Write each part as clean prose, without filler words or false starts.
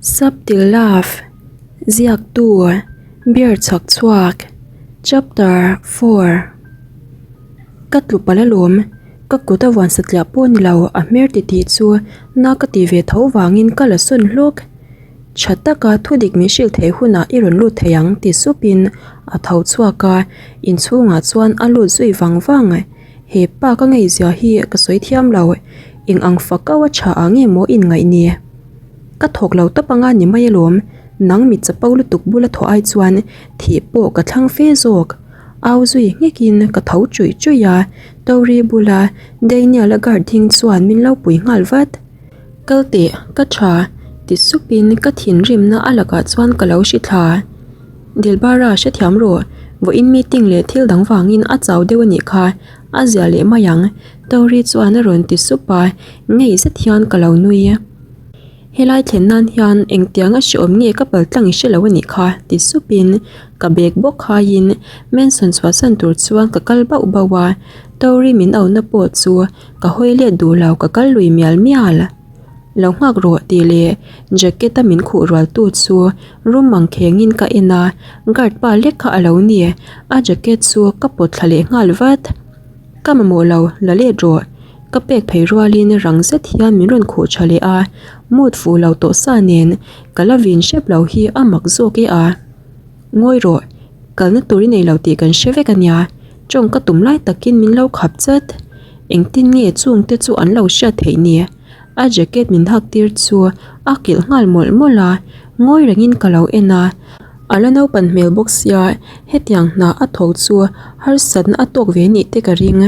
Subtle Love, Ziaktu, Beer chhak chhuak, Chapter 4 Ka tlu palh alawm, ka kut a vuan satliah pawh ni lo, a hmer titih chu na ka ti ve tho vangin ka la sawn hlawk. Tha taka thudik min hrilh theih hunah i rawn lut thei ang ti supin a tho chhuak a, inchhungah chuan a lut zui vang vang. He pa ka ngeizia hi ka sawi thiam lo, eng ang fak au a tha ah nge maw inngaih ni? Ka thawk lo tawp anga ni mai alawm, nang mi chapo lutuk bula thawh ai chuan thih pawh ka thlang fe zawk. Au zui nghekin ka tho chuih chuih a, Tori bula Daniel-a guard ding chuan min lo pui nghal vat. Kal teh, ka tha, ti supin ka thinrimna a lakah chuan ka lo hri thla. Dilbara hrethiam rawh, vawiin meeting leh thil dang vangin a chau deuh a nih kha, a zia leh mai ang, Tori chuan a rawn ti sup a, ngei zet hian ka lo nui. Helai thlen nan hian engtiang a hreawm nge ka pal tlang i hre lo a nih kha, ti supin ka bag bawk khaiin Mansion chhuahsan tur chuan ka kal bauh bauh a, Tori min auhna pawh chu ka hawi let duh lo ka kal lui mial mial. Lo nghak rawh tih leh jacket a min khuh rual tu chu rum ang kheng in ka en a, guard pa lek kha a lo ni, a jacket chu ka pawt thla leh nghal vat. Ka mamawh lo, la let rawh. Ka pek phei rualin rang zet hian min rawn khuh tha leh a, mood fuh lo tawh sa nen ka la vin hrep lo hi a mak zawk e a. Ngawi rawh, kalna tur i nei lo tih kan hre vek a nia, tawng ka tum lai takin min lo khap chat. Engtin nge chungte chu an lo hriat theih ni? A jacket min hak tir chu a kilh nghal mawlh mawlh a, ngawi rengin ka lo en a. A la naupan hmel bawk sia, hetiang hna a tho chu harsatna a tawk ve nih te ka ring.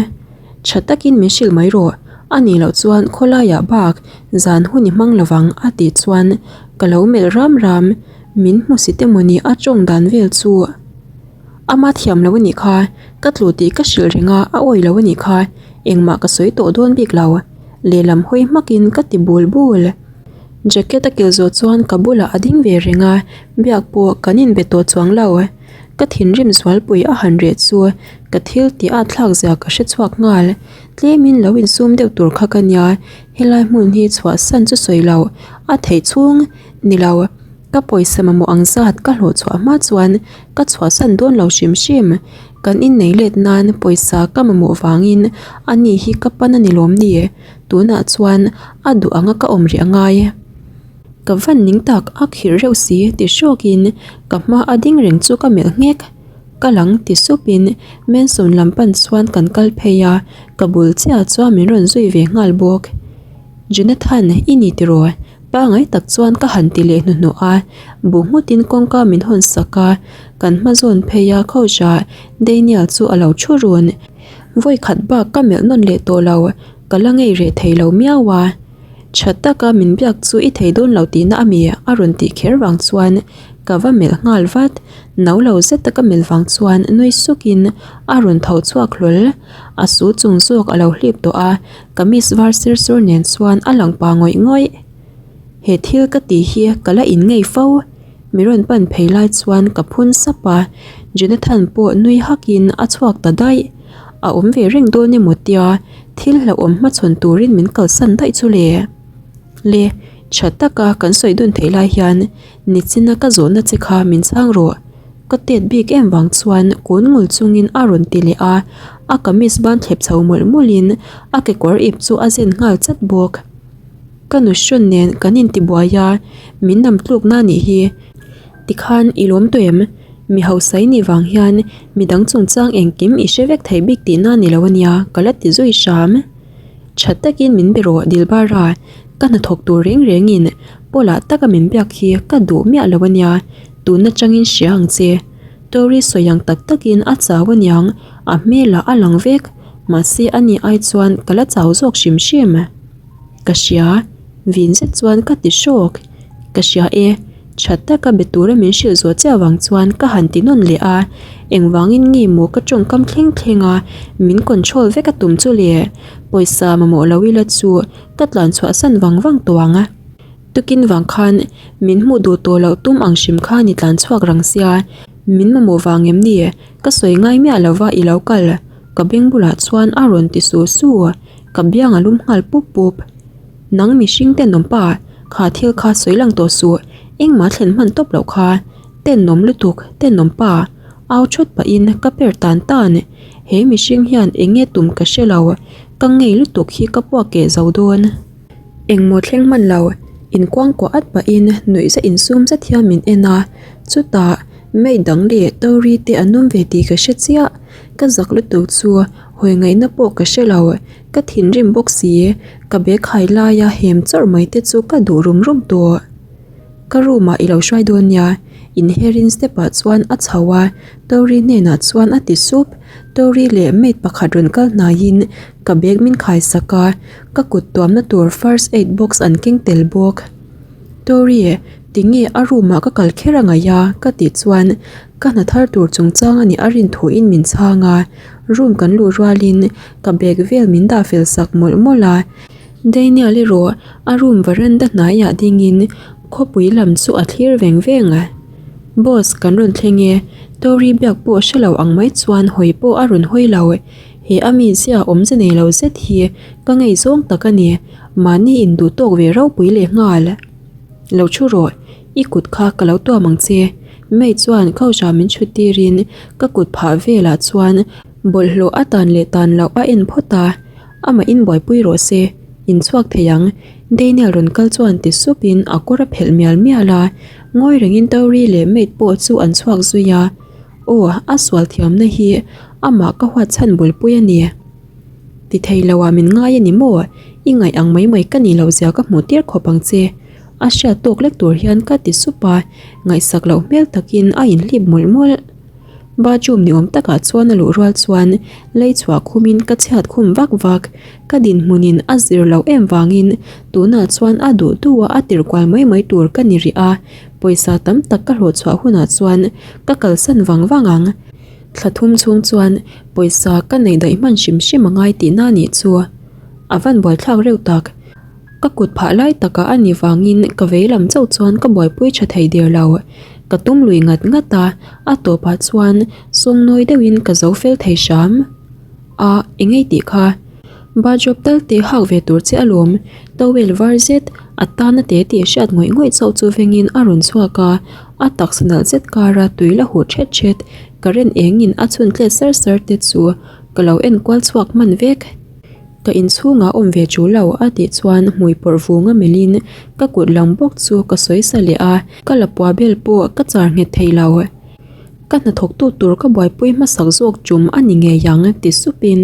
Tha takin min hrilh mai rawh, a nih loh chuan khawlaiah bak zan hun i hmang lovang a tih chuan ka lo melh ram ram, min hmu si te mawni a tawng dan vel chu. Ama thiam lo a nih kha, ka tlu tih ka hrilh reng a, a awi lo a nih kha, engmah ka sawi tawh dawn bik lo. Lehlam hawi hmakin ka ti bul bul. Jacket a kilh zawh chuan ka bulah a ding ve reng a, biak pawh kan inbe tawh chuang lo. Ka thinrim zualpui a han reh chu ka thil tih a thlak zia ka hre chhuak nghal. Tlemin lo insum deuh tur kha ka nia, helai hmun hi chhuahsan chu sawi lo, a theih chhung ni lo. Ka pawisa mamawh ang zat ka hlawh chhuah hma chuan ka chhuahsan dawn lo hrim hrim. Kan innei let nan pawisa ka mamawh vangin ani hi ka pan a ni lawm ni? Tunah chuan a duh anga ka awm rih a ngai. Ka van ning tak a khirh reuh si ti hrawkin ka hma a ding reng chu ka melh nghek. Ka lang ti supin Mansion lam pan chuan kan kal phei a, ka bul chiah chuan min rawn zui ve nghal bawk. Jonathan, i ni tiraw? Pangai tak chuan ka han ti leh hnuhnawh a, bu nghutin kawngka min hawn sak a, kan hma zawn phei a couch ah Daniel chu a lo thu run. Vawi khat bak ka melh nawn leh tawh lo, ka la ngei reh thei lo miau a. Tha taka min biak chu i thei dawn lo tihna a mi? a rawn tih kher vang chuan ka va melh nghal vat. No lo zeta ka melh vang chuan nui sukin a rawn tho chhuak hlawl. A su chung zawk a lo hlip tawh a, Kamis var sir sur nen chuan a lang pa ngawih ngawih. He thil ka tih hi ka la in ngei fo. Mi rawn pan phei lai chuan ka phun sap a, Jonathan pawh nui hakin a chhuak ta daih. A awm ve reng dawn emaw tia thil hlauhawm hmachhawn turin min kalsan daih chu le. Le, tha taka kan sawi dun theih lai hian nichina ka zawhna che kha min chhang rawh. Ka tet bik em vang chuan kun ngul chungin a rawn ti leh a, a kamis ban thlep chho mawlh mawlhin a kekawr ip chu a zen nghal chat bawk. Ka nu hrawn nen kan intibuai a, min nam tlukna a nih hi. Tikhan i lawm tawh em? Mi hausa i nih vang hian midang chungchang engkim i hre vek thei bik tihna a ni lo a nia, ka la ti zui hram. Tha takin min be rawh Dilbara, ka hnathawk tur reng rengin pawlah taka min biak hi ka duh miah lo a nia. Tun atangin hria ang che. Tori sawi ang tak takin a chau aniang, a hmelah a lang vek. Mahse ani ai chuan ka la chau zawk hrim hrim. Ka hria, vin zet chuan ka ti hrawk. Ka hria e, tha taka be tura min hrilh zawh chiah vang chuan ka han ti nawn leh a. Engvangin nge maw ka tawngkam thleng thleng a, min control vek a tum chu le. Pawisa mamawh lo ila chu ka tlan chhuah san vang vang tawh ang. Tukin vang khan min hmuh duh tawh loh tum ang hrim khan i tlan chhuak rang sia, min mamawh vang em ni? Ka sawi ngai miah lova i lo kal, ka beng bulah chuan a rawn ti su su, ka biang a lum nghal pup pup. Nang mihring tenawm pa, kha thil kha sawi lang tawh suh, Engmah thlen hman tawp loh kha. Tenawm lutuk, tenawm pa. Au thut pahin ka per tan tan. He mihring hian eng nge tum ka hre lo. Ka ngei lutuk hi ka puak keh zo dawn. Engmaw thleng hman lo, inkuangkuah at pahin nuihza insum zet hian min en a. Chutah maid dang leh Tori te an awm ve tih ka hre chiah. Ka zak lutuk chu hawi ngaihna pawh ka hre lo. Ka thinrim bawk si, ka bag hai laia hem chawrh mai te chu ka duh rum rum tawh. Ka room ah i lo hruai dawn nia, inherin step ah chuan a chho a, Tori hnenah chuan a ti sup. Tori leh maid pakhat rawn kal hnaiin ka bag min khai sak a, ka kut tuamna tur first aid box an keng tel bawk. Tori, tinge a room ah ka kal kher a ngaih a? ka tih chuan ka hna thar tur chungchang a nih a rin thuin min chhang a, room kan luh rualin ka bag vel min dah fel sak mawlh mawlh a. Daniel erawh a room veranda hnaiah dingin khawpui lam chu a thlir veng veng a. Boss kan rawn thleng e, Tori biak pawh hre lo ang mai chuan hawi pawh a rawn hawi lo. He a mizia awmze nei lo zet hi ka ngei zawng tak a ni, mahni induh tawk ve ropui leh nghal. Lo thu rawh, i kut kha ka lo tuam ang che. May chuan couch ah min chhut tirin ka kut phah velah chuan bawlhhlawh a tan leh tan loh a en phawt a. Amah in buaipui rawh se, in chhuak thei ang, Daniel rawn kal chuan ti sup in a kawr a phelh mial mial a, ngawi rengin Tori leh maid pawh chu an chhuak zui a, aw a sual thiamna hi amah ka huat chhan bulpui a ni. Ti thei lo ah min ngai a ni maw? I ngaih ang mai mai ka nih loh zia ka hmuh tir khawp ang che, a hriat tawk lek tur hian ka ti sup a, ngaihsak loh hmel takin a inhlip mawlh mawlh. Bathroom ni awm takah chuan a luh rual chuan lei chhuah khumin ka chhiat khum vak vak. Ka dinhmunin a zir loh em vangin tunah chuan a duh duh a a tirh kual mai mai tur ka ni rih a, pawisa tam tak ka hlawh chhuah hunah chuan ka kalsan vang vang ang. Thla thum chhung chuan pawisa ka neih daih hman hrim hrim a ngai tihna a nih chu. A van buaithlak reuh tak. Ka kut phah lai takah a nih vangin ka vei lam chauh chuan ka buaipui tha thei der lo. Ka tum lui ngat ngat a, a tawpah chuan sawngnawi deuhin ka zo fel thei hram. A, eng ei tih kha? Bathrobe tal te hak ve tur che alawm, towel var zet a tana te tih hriat ngawih ngawih chauh chu vengin a rawn chhuak a, a taksa nalh zet kara tui la huh thet thet, current engin a chhun tlet sar sar te chu ka lo enkual chhuak hman vek. Ka inchhungah awm ve chu lo a tih chuan hmui pawrh vunga melhin ka kut lam bawk chu ka sawi sa leh a, ka lapua bel pawh ka char nghet thei lo. Ka hnathawktu tur ka buaipui hmasak zawk tum a ni ngei ang ti supin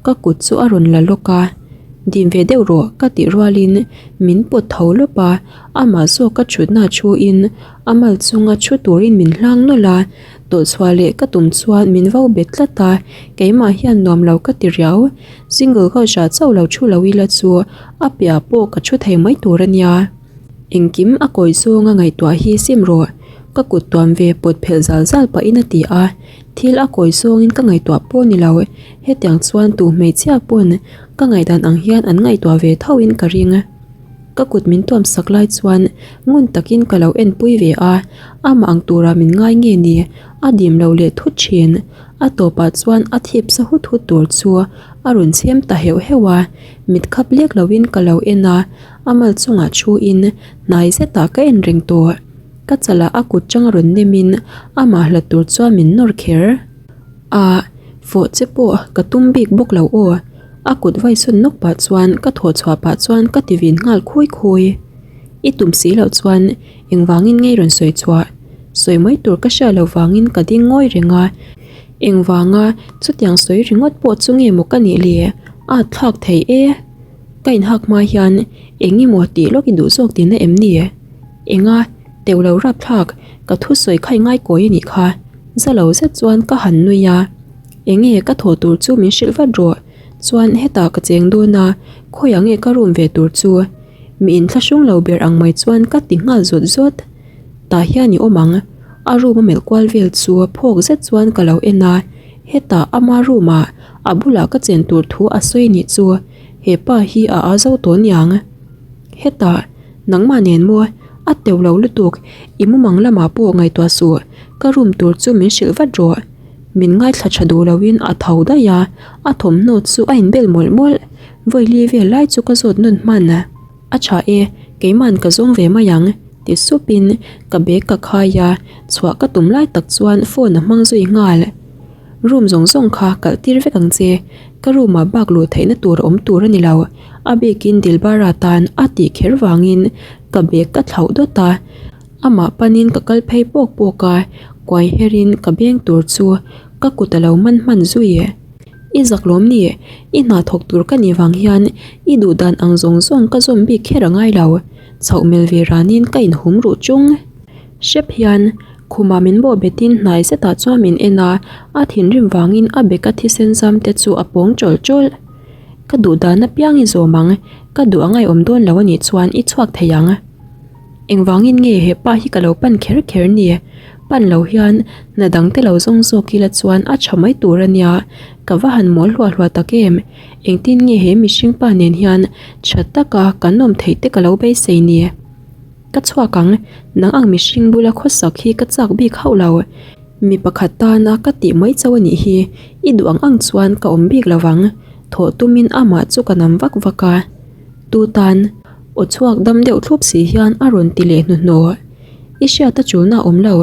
ka kut chu a rawn la lawk a, Dim ve deuh rawh ka tih rualin min pawt tho lawp a, amah zawk ka thutna thuin a mal chunga thu turin min hlang nawlh a, tawlhchhuah leh ka tum chuan min vo bet tlat a, keimah hian nuam lo ka ti riau. Single couch ah chauh lo thu lo ila chu a piah pawh ka thu thei mai tur a nia. Engkim a kawi zawnga ngaihtuah hi sim rawh, ka kut tuam ve pawt phelh zal zal pahin a ti a, thil a kawi zawngin ka ngaihtuah pawh ni lo, hetiang chuan tu hmeichhia pawn ka ngaihdan ang hian an ngaihtuah ve tho in ka ring. Ka kut min tuam sak lai chuan ngun takin ka lo enpui ve a, amah ang tura min ngai nge ni, a dim lo leh thut thin. A tawpah chuan a thip sa hut hut tur chu a rawn chhem ta heuh heuh a, mit khap lek loin ka lo en a, a mal chungah thuin hnai zetah ka en reng tawh. Ka chalah a kut chang a rawn nemin amah hlat tur chuan min nawr kher. Ah, fawh che pawh ka tum bik bawk lo aw. A kut vai sawn nawk pah chuan ka thawh chhuah pah chuan ka ti vin nghal khawi khawi. I tum si loh chuan engvangin ngei rawn sawi chhuah? Sawi mai tur ka hriat loh vangin ka ding ngawi reng a. Engvanga chutiang sawi ringawt pawh chu nge maw ka nih le? A thlak thei e. Ka inhak hma hian eng emaw tih lawk i duh zawk tihna em ni? Enga, teuh lo rapthlak, ka thusawi kha i ngaikawi a nih kha. Za lo zet chuan ka han nui a. Enge ka thaw tur chu min hrilh vat rawh, chuan hetah ka cheng dawn a, khawiah nge ka room ve tur chu? Mi inthlahrung lo ber ang mai chuan ka ti nghal zawt zawt. Tah hian i awm ang, a room a melh kual vel chu phawk zet chuan ka lo en a, hetah ama room ah a bulah ka chen tur thu a sawi nih chu hepa hi a a zo tawh niang. Hetah nangmah nen maw a teuh lo lutuk, i mumang lamah pawh ngaihtuah suh, ka room tur chu min hrilh vat rawh. Min ngaithla tha duh loin a tho daih a, a thawmhnaw chu a inbel mawlh mawlh. Vawili vel lai chu ka zawt nawn hman. A tha e, keima'n ka zawng ve mai ang. Ti supin ka bag ka khai a, chhuah ka tum lai tak chuan phone a hmang zui nghal. Room zawng zawng kha kalh tir vek ang che, ka room ah bak luh theihna tur a awm tur a ni lo, a bikin Dilbara tan a tih kher vangin ka bag ka thlauh dawt a, amah panin ka kal phei pawk pawk a, kuai herin ka beng tur chu ka kut a lo man hman zui. I zak lawm ni? I hna thawk tur ka nih vang hian i duh dan ang zawng zawng ka zawm bik kher a ngai lo, chhoh mel ve ranin ka inhum ruh chung. Hrep hian khumah min bawh betin hnai zetah chuan min en a, a thinrim vangin a beka thisen zam te chu a pawng tawlh tawlh. Ka duh dan apiang i zawm ang, ka duh a ngaihawm dawn lo anih chuan i chhuak thei ang. Engvangin nge he pa hi ka lo pan kher kher ni? Pan lo hian hna dang te lo zawng zawk ila chuan a tha mai tur a nia, ka va han mawl hluah hluah tak em? Engtin nge he mihring pa nen hian tha taka kan awm theih te ka lo beisei ni? Ka chhuak ang, nang ang mihring bula khawsak hi ka chak bik hauh lo. Mi pakhat tana ka tih mai chauh a nih hi, i duh ang ang chuan ka awm bik lo vang. Thawh tumin amah chu ka nam vak vak a. Tu tan? Aw chhuak dam deuh thlup si hian a rawn ti leh hnuhnawh. I hriat a chulna a awm lo,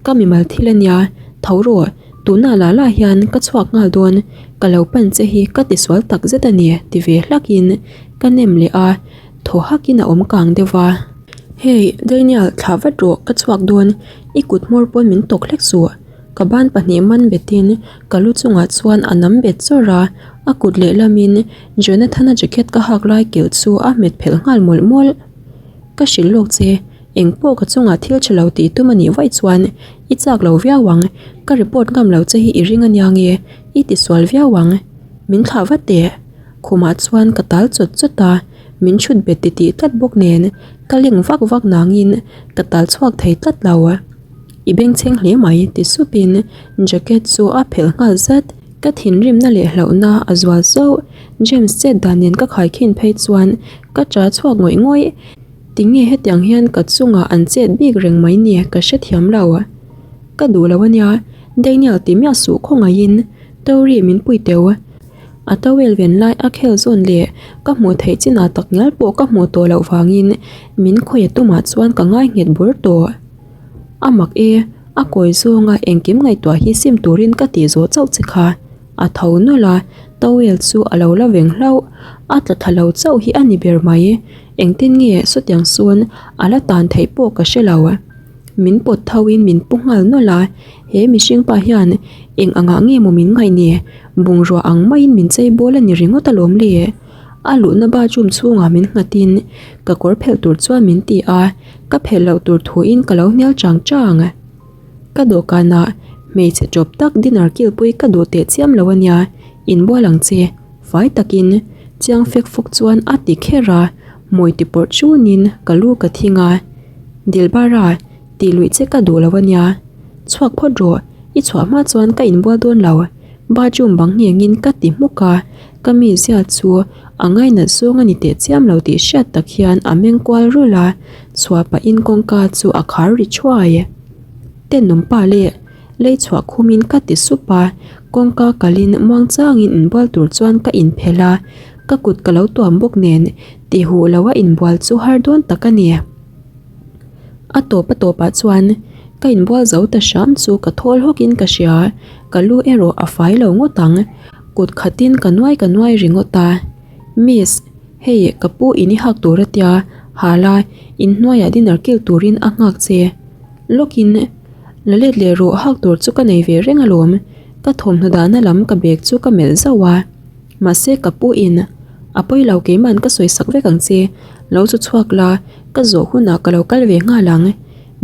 ka mimal thil a nia, tho rawh, tunah lah lah hian ka chhuak nghal dawn, ka lo pan che hi ka tisual tak zet a ni ti ve hlakin ka nem leh a. Thaw hakin a awm kang deuh va. Hey, Daniel, thlah vat rawh, ka chhuak dawn. I kut hmawr pawn min tawk hlek suh. Ka ban pahnih man betin ka lu chungah chuan a nam bet chawrh a, a kut lehlamin Jonathan-a jacket ka hak lai kilh chu a hmet phelh nghal mawlh mawlh. Ka hrilh lawk che, engpawh ka chungah thil tha lo tih tum a nih vaih chuan i chak lo viau ang, ka report ngam lo che hi i ring ania nge, i tisual viau ang. Min thlah vat teh. Khumah chuan ka tal chawt chawt a, min chhut bet titih tlat bawk nen ka leng vak vak nangin ka tal chhuak thei tlat lo. I bengchheng hle mai ti supin jacket chu a phelh nghal zat. Ka thinrimna leh hlauhna a zual zauh. James chet dan nen ka khaikhin phei chuan ka ṭa chhuak ngawih ngawih. Tinge hetiang hian ka chungah an chet bik reng mai ni ka hrethiam lo. Ka duh lo ania, Daniel ti miah suh khawngaihin Tori min pui teu. A towel ven lai a khel zawn leh ka hmuh theih chinah tak ngial pawh ka hmuh tawh loh vangin min khawih a tumah chuan ka ngai nghet bur tawh. A mak e, a kawi zawnga engkim ngaihtuah hi sim turin ka tih zawh chauh che kha. A tho nawlh a, towel chu a lo la veng hlauh. A tla tha lo chauh hi a ni ber mai. Engtin nge sawtiang sawn a la tan theih pawh ka hre lo. Min pawt tho in min pu nghal nawlh a, he mihring pa hian eng angah nge maw min ngaih ni? Bungrua ang maiin min chei bawl a ni ringawt alawm le. A luhna bathroom chhungah min nghat in ka kawr phelh tur chuan min ti a, ka phelh loh tur thu in ka lo hnial chang chang. Ka dawhkanah hmeichhe tawp tak dinner kilpui ka duh teh chiam lo a nia, inbual ang che, fai takin chiang fek fawk chuan a ti kher a, hmui ti pawrh chunin ka lu ka thing a. Dilbara, tih luih che ka duh lo a nia. Chhuak phawt rawh, i chhuah hma chuan ka inbual dawn lo. Bathroom bang nghengin ka ti hmuk a, ka mizia chu a ngainat zawng a ni teh chiam lo tih hriat tak hian a meng kual rulh a, chhuah pahin kawngka chu a khar ri thuai. Tenawm pa leh lei chhuah khumin ka ti sup a, kawngka kalin muangchangin inbual tur chuan ka inphelh a, ka kut ka lo tuam bawk nen tih huh loa inbual chu har dawn tak a ni. A tawp a tawpah chuan ka inbual zo ta hram chu ka thawl hawkin ka hria, ka lu erawh a fai lo ngawt ang. Kut khatin ka nuai ka nuai ringawt a, Miss, hei ka pu in i hak tur a tia, ha la, inhnuaiah dinner kil turin a nghak che. Lawkin la let leh rawh hak tur chu ka nei ve reng alawm, ka thawmhnaw dahna lam ka bag chu ka melh zauh a. Mahse ka pu in, A pawi lo keiman ka sawi sak vek ang che, lo chu chhuak la, ka zawh hunah ka lo kal ve nghal ang.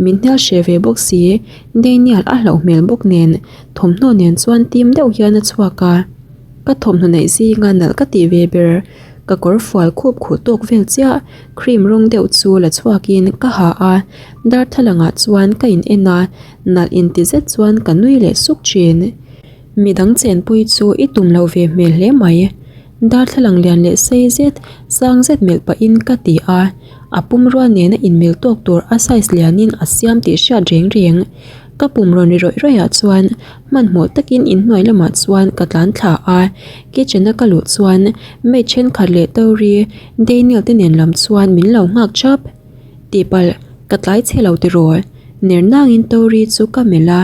Min hnial hreh ve bawk si, Daniel a hlauh hmel bawk nen thawmhnaw nen chuan tim deuh hian a chhuak a. Ka thawmhnaw neih zinga nalh ka tih ve ber, ka kawr fual khup khuh tawk vel chiah cream rawng deuh chu la chhuakin ka ha a, darthlalangah chuan ka in en a, nalh inti zet chuan ka nui leh suk thin. Midang chenpui chu i tum loh ve hmel hle mai. Darthlalang lian leh sei zet, sang zet melh pahin ka ti a. A pumrua nena inmil tawk tur a size lianin a siam tih hriat reng reng. Ka pum rawn ri rawih rawih ah chuan hmanhmawh takin inhnuai lamah chuan ka tlan thla a. Kitchen a ka luh chuan maid thenkhat leh Tori, Daniel te nen lam chuan min lo nghak thap. Tihpalh. Ka tlai chhe lo tiraw? Ner nangin Tori chu ka melh a,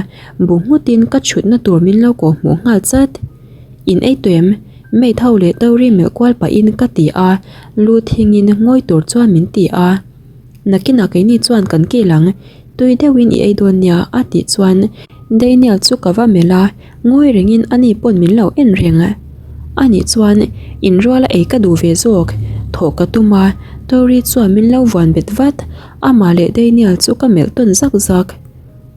bu nghutin ka chhutna tur min lo kawh hmuh nghal chat. In ei tawh em? Maid ho leh Tori melh kual pahin ka ti a, lu thingin ngawi tur chuan min ti a. Nakinah keini chuan kan kil ang, tui deuhin i ei dawn nia a tih chuan Daniel chu ka va melh a, ngawi rengin ani pawn min lo en reng. Anih chuan inruala ei ka duh ve zawk, thawh ka tum a, Tori chuan min lo vuan bet vat, amah leh Daniel chu ka melh tawn zak zak.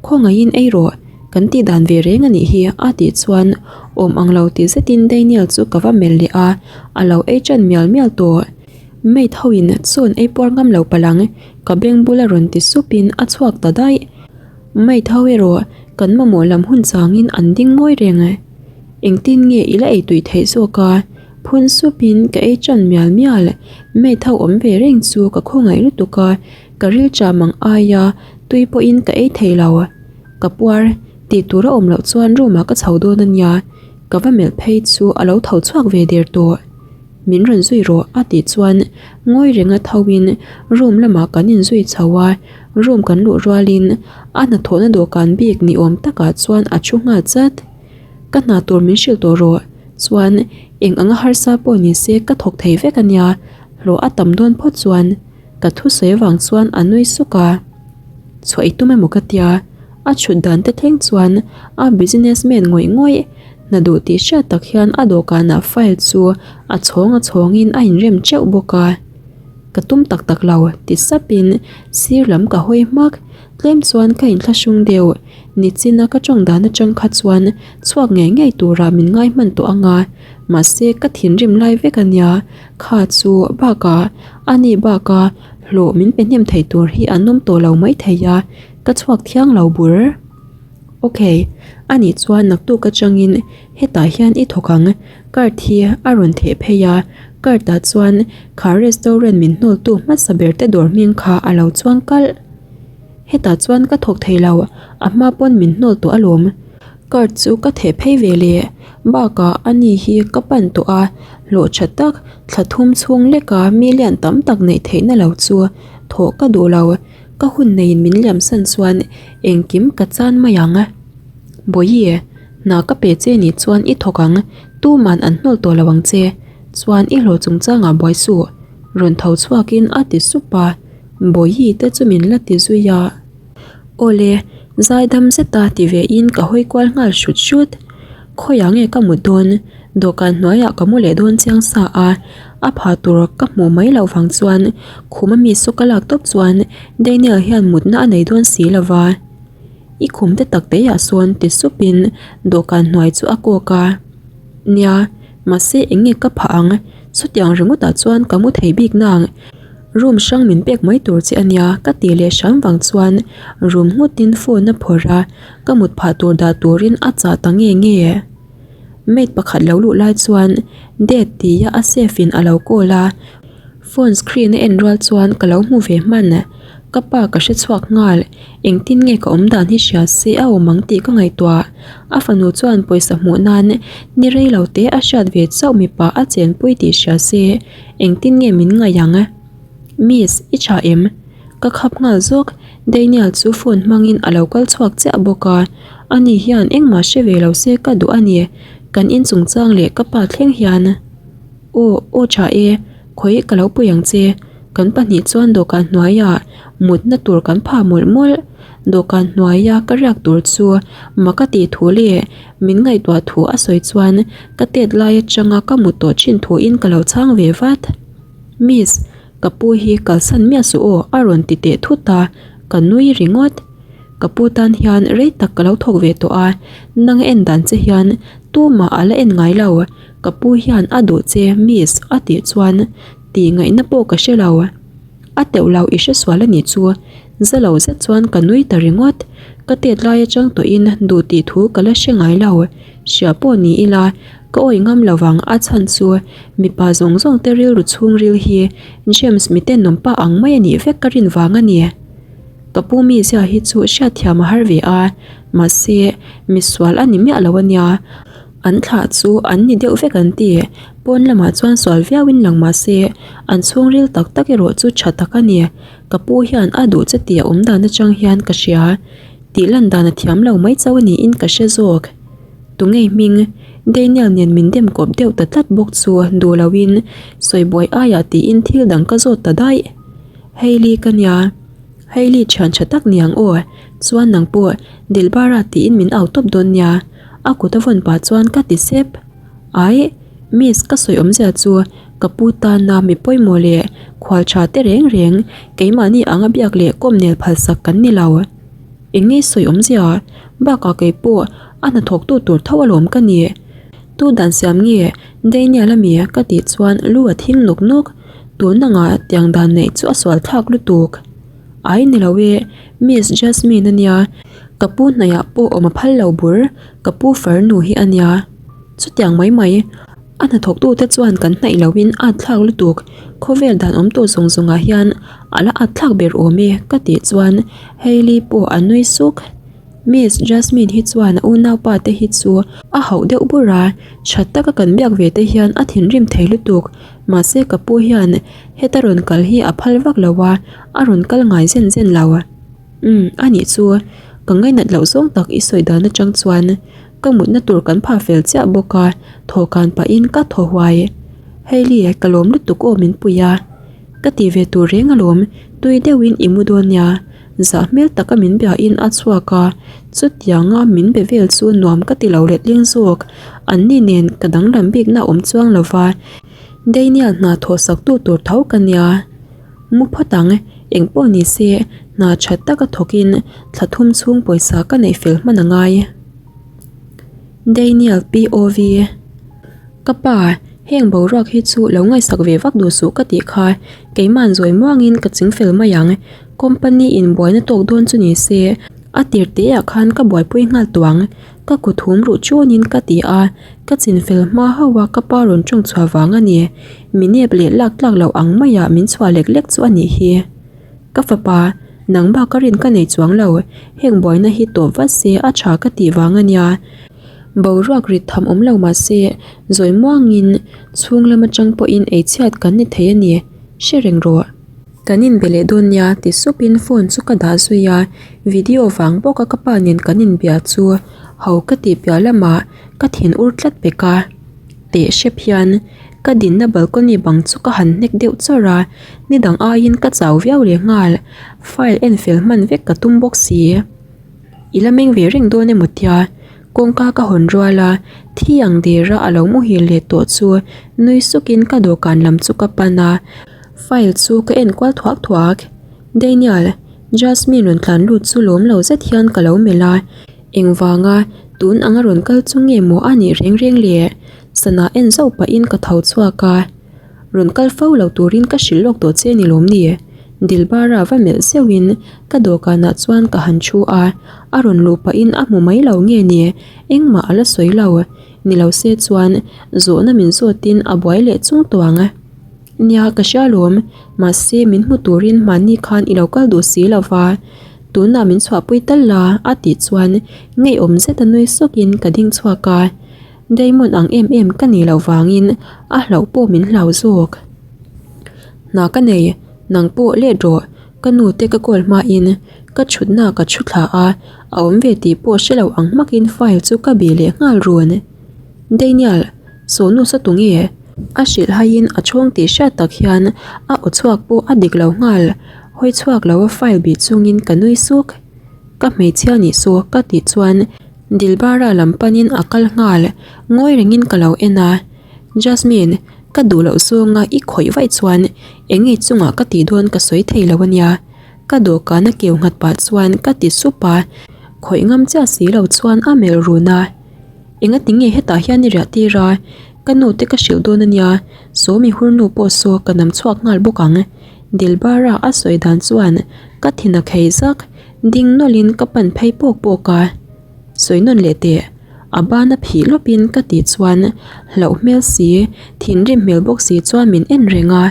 Khawngaihin ei rawh, kan tih dan ve reng anih hi a tih chuan awm ang lo ti zetin Daniel chu ka va melh leh a, a lo ei ṭan mial mial tawh. Maid ho in chawn ei puar ngam lo palang ka beng bula rawn ti sup in a chhuak ta daih. Maid ho erawh kan mamawh lam hun chang in an ding ngawi reng. Engtin nge i la ei tui theih zawk a? Phun sup in ka ei tan mial mial. Maid ho awm ve reng chu ka khawngaih lutuk a, ka ril cham ang aia tui pawh in ka ei thei lo. Ka puar tih tur a awm loh chuan room ah ka chho dawn a nia, ka va melh phei chu a lo tho chhuak ve der tawh. Min rawn zui rawh a tih chuan ngawi renga tho in room lamah kan inzui chho a, room kan luh rualin a hnathawhna dawhkan bik ni awm takah chuan a thu nghal chat. Ka hna tur min hrilh tawh rawh chuan eng anga harsa pawh ni se ka thawk thei vek a nia, hlawh a tam dawn phawt chuan ka thusawi avang chuan a nui suk a. Chhuah i tum emaw ka tia, a chhut dan te thleng chuan a business man ngawih ngawih. Hna duh tih hriat tak hian a dawhkanah file chu a chhawng a chhawngin a inrem teuh bawk a. Ka tum tak tak lo ti sapin sir lam ka hawi hmak. Tlem chuan ka inthlahrung deuh. Nichina ka tawng dan atang kha chuan chhuak ngei ngei tura min ngai hman tawh ang a. Mahse ka thinrim lai vek a nia. Kha chu bakah a ni baka hlawh min pe hnem thei tur hi an awm tawh lo maithei a, ka chhuak thiang lo bur. Ok, anih chuan naktuk atangin hetah hian i thawk ang, card hi a rawn theh phei a, card ah chuan kha restaurant min hnawltu hmasa ber te dawr hming kha a lo chuang kalh. Hetah chuan ka thawk thei lo, a hma pawn min hnawl tawh alawm. Card chu ka theh phei ve leh, bakah ani hi ka pan tawh a, hlawh tha tak thla thum chhung leka million tam tak neih theihna lo chu thawh ka duh lo. Ka hun neiin min liamsan chuan engkim ka chan mai ang. Bawihi, hna ka pe che nih chuan i thawk ang, tuman an hnawl tawh lo ang che. Chuan i hlawh chungchangah buai suh. Rawn tho chhuakin a ti sup a, Bawihi te chu min la ti zui a. Awle, zaidam zeta ti vein ka hawi kual nghal hrut hrut. Khawiah nge ka mut dawn? Dawhkan hnuaiah ka mu leh dawn chiang sa a, a pha tur ka hmuh mai loh vang chuan khum ami saw ka lak tawp chuan Daniel hian mutna a nei dawn si lo va. I khum te tak teiah sawn ti supin dawhkan hnuai chu a kawk a. Nia, mahse eng nge ka phah ang? Chutiang ringawtah chuan ka mu thei bik nang. Room hrang min pek mai tur che a nia ka tih leh hram vang chuan room nghutin phone a phawrh a, ka mut phah tur dah turin a chah ta nge nge. Maid pakhat lo luh lai chuan Dad tia a safe in a lo call a, phone screen a en rual chuan ka lo hmu ve hman. Ka pa ka hre chhuak nghal, engtin nge ka awm dan hi hria se a awm ang tih ka ngaihtuah. A fanu chuan pawisa hmuh nan ni rei lo te a hriat ve chauh mipa a chenpui tih hria se engtin nge min ngaih ang? Miss, i tha em? Ka khap nghal zawk, Daniel chu phone hmangin a lo kal chhuak chiah bawk a, ani hian engmah hre ve lo se ka duh a ni, kan in chungchang leh ka pa thleng hian. Aw, aw tha e, khawi ka lo pui ang che, kan pahnih chuan dawhkan hnuaiah mutna tur kan phah mawlh mawlh, dawhkan hnuaia ka riak tur chu mak a tih thu leh min ngaihtuah thu a sawi chuan ka tet lai atanga ka mut tawh thin thuin ka lo chhang ve vat. Miss, Ka pu hi kalsan miah suh aw a rawn ti teh thut a, ka nui ringawt. Ka pu tan hian rei tak ka lo thawk ve tawh a, nang en dan che hian tumah a la en ngai lo, ka pu hian a duh che miss a tih chuan tih ngaihna pawh ka hre lo. A teuh lo i hre sual a nih chu, za lo zet chuan ka nui ta ringawt. Ka tet lai atang tawhin duh tih thu ka la hre ngai lo, hria pawh ni ila Ka awih ngam lo vang a chhan chu mipa zawng zawng te rilru chhungril hi James miten awm pa ang mai a nih vek ka rin vang a ni. Ka pu mizia hi chu hriatthiam a har ve a, mahse misual a ni miah lo a nia. An thlah chu an ni deuh vek an ti. Pawn lamah chuan sual viauin lang mah se, an chhungril tak tak erawh chu tha tak a ni. Ka pu hian a duh che tih a awm dan atang hian ka hria. Tih lan dan a thiam lo mai chauh a niin ka hre zawk. Tungei hming, Daniel nen min dem kawp deuh ta tlat bawk chu duh loin sawi buai aiah tiin thil dang ka zawt ta daih. Hailey ka nia. Hailey thian tha tak niang aw, chuan nang pawh Dilbara tiin min au tawp dawn nia, a kut a vawn pah chuan ka ti sep. Aih, Miss ka sawi awmzia chu ka pu tana mi pawimawh leh khual tha te reng reng keimahni anga biak leh kawm nel phalsak kan ni lo. Eng nge sawi awmzia? Bakah kei pawh a hnathawktu tur tho alawm ka ni. Tu dan siam nge Daniel ami ka tih chuan lu a thing nawk nawk. Tun anga tiang dan neih chu a sual thlak lutuk. Ai ni lo e, Miss Jasmine a nia, ka pu hnaihah pawh awm a phal lo bur, ka pu farnu hi a nia. Chutiang mai mai, a hnathawktute chuan kan hnaih loin a thlak lutuk, khawvel dan awm tawh zawng zawngah hian a la at thlak ber awm e ka tih chuan Hailey pawh a nui suk. Miss Jasmine hi chuan a unaupa te hi chu a hauh deuh bur a, tha taka kan biak ve te hian a thinrim thei lutuk. Mahse ka pu hian heta rawn kal hi a phal vak lo a, a rawn kal ngai zen zen lo. Umm a nih chu, ka ngainat loh zawng tak i sawi dan atang chuan ka mutna tur kan phah fel chiah bawk a, thawhkan pahin ka thaw huai. Hailey ka lawm lutuk aw min pui a, ka ti ve tur reng alawm, tui deuhin i mu dawn nia. Zah hmel taka min biain a chhuak a, chutianga min be vel chu nuam ka ti lo letling zawk. Anni nen ka danglam bikna awm chuang lo va, Daniel hna thawhsaktu tur tho ka nia. Mu phawt ang, engpawh ni se, hna tha taka thawkin thla thum chhung pawisa ka neih fel hman a ngai. Daniel POV. Ka pa, heng boruak hi chu lo ngaihsak ve vak duh suh ka tih kha, keima'n zawi muangin ka chingfel mai ang. Company in buaina tawk dawn chu ni se, a tir teah khan ka buaipui nghal tuang. Ka kut hum ruh chuanin ka ti a, ka chinfel hma hauh a ka pa rawn tawng chhuah vang a ni. Mi nep leh lak tlak loh ang maiah min chhuah lek lek chu a nih hi. Ka fapa, nang bak a rin ka nei chuang lo, heng buaina hi tawp vat se a tha ka tih vang a nia. Boruak rit tham awm lo mah se, zawi muangin chhung lam atang pawhin eichhiat kan ni thei a ni, hre reng rawh. Kan inbe leh dawn nia ti supin phone chu ka dah zui a, video vang bawka ka pa nen kan inbia chu ho ka tih piah lamah ka thin ur tlat pek a. Teh hrep hian ka dinna balcony bang chu ka han hnek deuh chawrh a, ni dang aiin ka chau viau leh nghal, file en fel hman vek ka tum bawk si. I la meng ve reng dawn emaw tia kawngka ka hawn rual a, thi ang dera a lo muhil leh tawh chu nui sukin ka dawhkan lam chu ka pan a. File chu ka en kual thuak thuak. Daniel, Jasmine rawn tlan lut chu lawm lo zet hian ka lo melh a. Engvanga tun anga rawn kal chu nge maw a nih reng reng le? Sana en zauh pahin ka tho chhuak a. Rawn kal fo lo turin ka hrilh lawk tawh che ni lawm ni? Dilbara va melh zeuhin ka dawhkanah chuan ka han thu a. A rawn luh pahin a hmu mai lo nge ni? Engmah a la sawi lo. Ni lo se chuan zawhna min zawtin a buai leh chung tawh ang. Nia, ka hria alawm. Mahse, min hmu turin mahni khan i lo kal duh si lo va, tunah min chhuahpui tal la, a tih chuan ngeiawm zeta nui sawkin ka ding chhuak a. Diamond ang em em ka nih loh vangin a hlauh pawh min hlau zawk. Hna ka nei, nang pawh let rawh, ka nu te ka call hmain ka chhutna ka chhu thla a, a awm ve tih pawh hre lo ang hmakin file chu ka bih leh nghal run. Daniel, sawhnu sa tu nge? A hrilh haiin a chhawng tih hriat tak hian a aw chhuak pawh a dik lo nghal. Hawi chhuak lo a file bih chungin ka nui suk. Ka hmeichhia nih saw ka tih chuan Dilbara lam panin a kal nghal. Ngawi rengin ka lo en a. Jasmine, ka duh loh zawnga i khawih vaih chuan eng nge chungah ka tih dawn ka sawi thei lo a nia. Ka dawhkan a keu nghat pah chuan ka ti sup a. Khawih ngam chiah si lo chuan a melh run a. Engati nge hetah hian i riah tir a? Ka nu te ka hrilh dawn a nia, Sawmi hurnu pawh saw ka nam chhuak nghal bawk ang. Dilbara a sawi dan chuan ka thin a khei zak, ding nawlhin ka pan phei pawk pawk a. Sawi nawn leh teh, a bana phih lawpin ka tih chuan hlauh hmel si, thinrim hmel bawk si chuan min en reng a.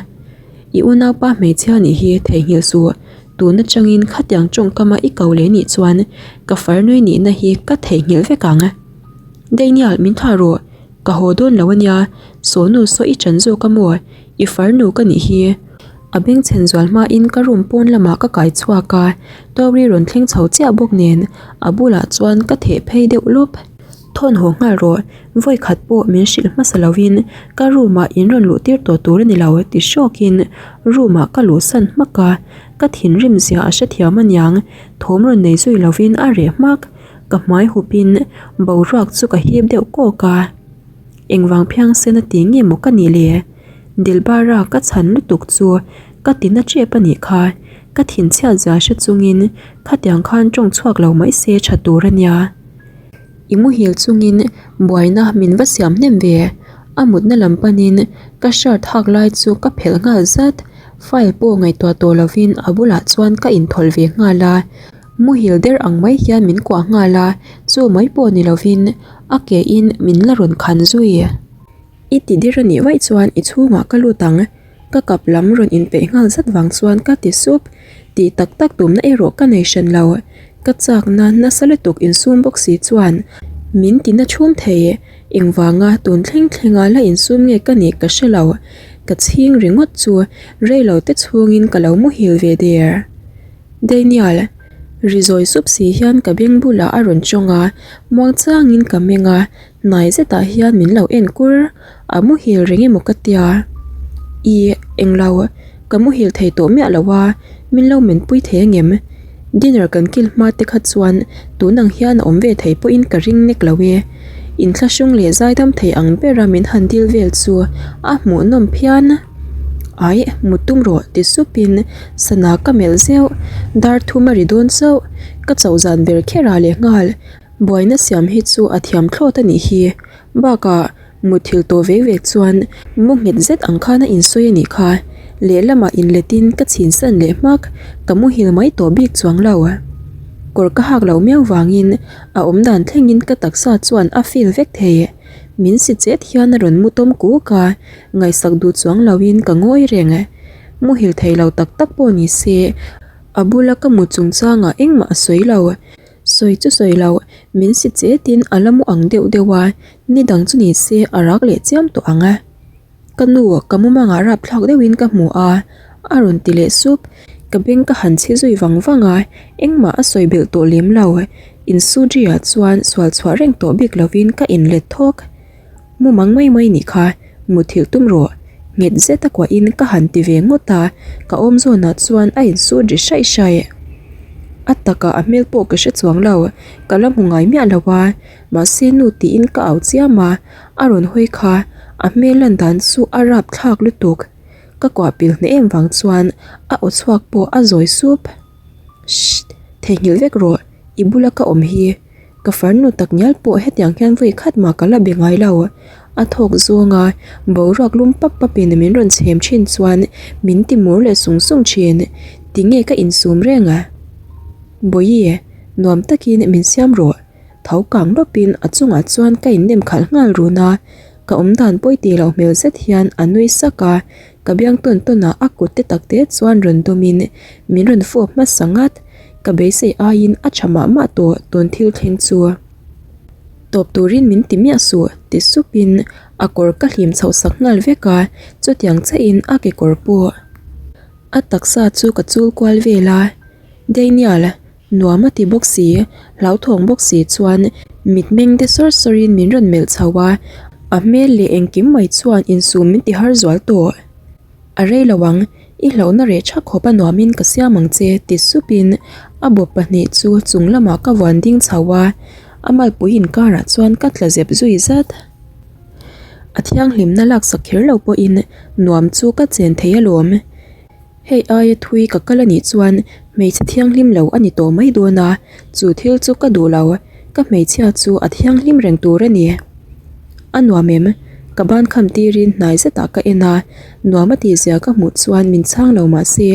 I unaupa hmeichhia nih hi theihnghilh suh, tun atangin khatiang tawngkama i ko leh nih chuan ka farnui nihna hi ka theihnghilh vek ang. Daniel, min thlah rawh. Ka haw dawn lo a nia. Sawnu saw i chan zawk a maw? I farnu ka nih hi. A bengchhen zual hmain ka room pawn lamah ka kai chhuak a, Tori rawn thleng chho chiah bawk nen a bulah chuan ka theh phei deuh lawp. Thawn haw nghal rawh, vawi khat pawh min hrilh hmasa lovin ka room ah in rawn luh tir tawh tur a ni lo ti hrawkin room ah ka luhsan hmak a, ka thinrim zia a hrethiam aniang thawm rawn nei zui lovin a reh hmak, ka hmai hupin boruak chu ka hip deuh kawk a. Engvang phiang sen a ti nge maw ka nih le? Dilbara ka chhan lutuk chu ka ti na tep a nih kha, ka thinchhiat zia hre chungin khatiang khan tawng chhuak lo mai se tha tur a nia. I muhil chungin buaina min va siam hnem ve, a mutna lam panin ka shirt hak lai chu ka phelh nghal zat, file pawh ngaihtuah tawh lovin a bulah chuan ka inthawlh ve nghal a. Muhil der ang mai hian min kuah nghal a, chu mai pawh ni lovin a ke in min la rawn khan zui. I ti der a nih vaih chuan i chhungah ka lut ang, ka kap lam rawn inpeih nghal zat vang chuan ka ti sup. Tih tak tak tumna erawh ka nei hran lo, ka chakna nasa lutuk insum bawk si chuan min ti na chhum thei. Engvanga tun thleng thlenga la insum nge ka nih ka hre lo, ka chhing ringawt chu reilo te chhungin ka lo muhil ve der. Daniel, ri zawi sup si hian ka beng bulah a rawn tawng a, muangchangin ka meng a, hnai zetah hian min lo en kur, a muhil reng emaw ka tia. Ih, englo, ka muhil thei tawh miah lo a, min lo menpui thei angem? Dinner kan kil hma te kha chuan tun ang hian a awm ve thei pawhin ka ring nek lo e. Inthlahrung leh zaidam thei ang bera min han dil vel chu a hmuhnawm phian. Aih, mut tum rawh ti supin sana ka melh zeuh, dar thum a ri dawn chauh, ka chauh zan ber kher ah leh nghal, buaina siam hi chu a thiam thlawt a nih hi, bakah mutthilh tawh vek vek chuan mu nghet zet ang khan a insawi a nih kha, lehlamah inletin ka chhinsan leh hmak, ka muhil mai tawh bik chuang lo. Kawr ka hak loh miau vangin a awmdan thlengin ka taksa chuan a feel vek thei, min si chet hian a rawn mu tawm kuk a. Ngaihsak duh chuang loin ka ngawi reng. Muhil thei lo tak tak pawh ni se, a bula ka mu chungchangah engmah a sawi lo. Sawi chu sawi lo, min si chetin a la mu ang deuh deuh a, ni dang chu ni se a rak leh chiam tawh ang a. Ka nu, ka mumangah rapthlak deuhin ka hmu a, a rawn ti leh sup. Ka beng ka han chhi zui vang vang a, engmah a sawi belh tawh lem lo. Insuji-ah chuan sual chhuah reng tawh bik lovin ka inlet thawk. Mumang mai mai nih kha, muthilh tum rawh. Nghet zet a kuahin ka han ti ve ngawt a, ka awm zawnah chuan a insut ri hraih hraih. A takah a hmel pawh ka hre chuang lo, ka la hmu ngai miah lo a, mahse nu tiin ka au chiam a, a rawn hawi kha, a hmel lan dan chu a rapthlak lutuk. Ka kuah pil hneh em vang chuan a aw chhuak pawh a zawi sup. Shh! Theihnghilh vek rawh, i bula ka awm hi. Ka farnu tak ngial pawh hetiang hian vawi khat mah ka la be ngai lo. A thawk zawng a, boruak lum pap pap in min rawn chhem thin chuan min ti mur leh sung sung thin. Tinge ka insum reng a? Bawihi, nuam takin min siam rawh. Tho kang lawp in a chungah chuan ka innem khalh nghal run a. Ka awm dan pawi tih loh hmel zet hian a nui sak a, ka biang tawn tawn ah a kut te tak te chuan rawn dawm in min rawn fawp hmasa ngat. Ka beisei aiin a tha mah mah tawh tun thil thleng chu. Tawp turin min ti miah suh ti supin a kawr ka hlim chhoh sak nghal vek a, chutiang chiahin a kekawr pawh a taksa chu ka chul kual vel a. Daniel, nuam a ti bawk si, hlauthawng bawk si chuan mitmeng te sawr sawrin min rawn melh chho a, a hmel leh engkim mai chuan insum min ti har zual tawh. A rei lo ang, i hlauhna reh tha khawp a nuamin ka siam ang che ti supin a bawp pahnih chu chung lamah ka vuan ding chho a, a malpui inkarah chuan ka tla zep zui zat. A thianghlimna laksak kher lo pawhin nuam chu ka chen thei alawm. Hei aia thui ka kal anih chuan hmeichhe thianghlim lo a ni tawh mai dawn a, chu thil chu ka duh lo, ka hmeichhia chu a thianghlim reng tur a ni. A nuam em? Ka ban kham tirin hnai zetah ka en a, nuam a tihzia ka hmuh chuan min chhang lo mah se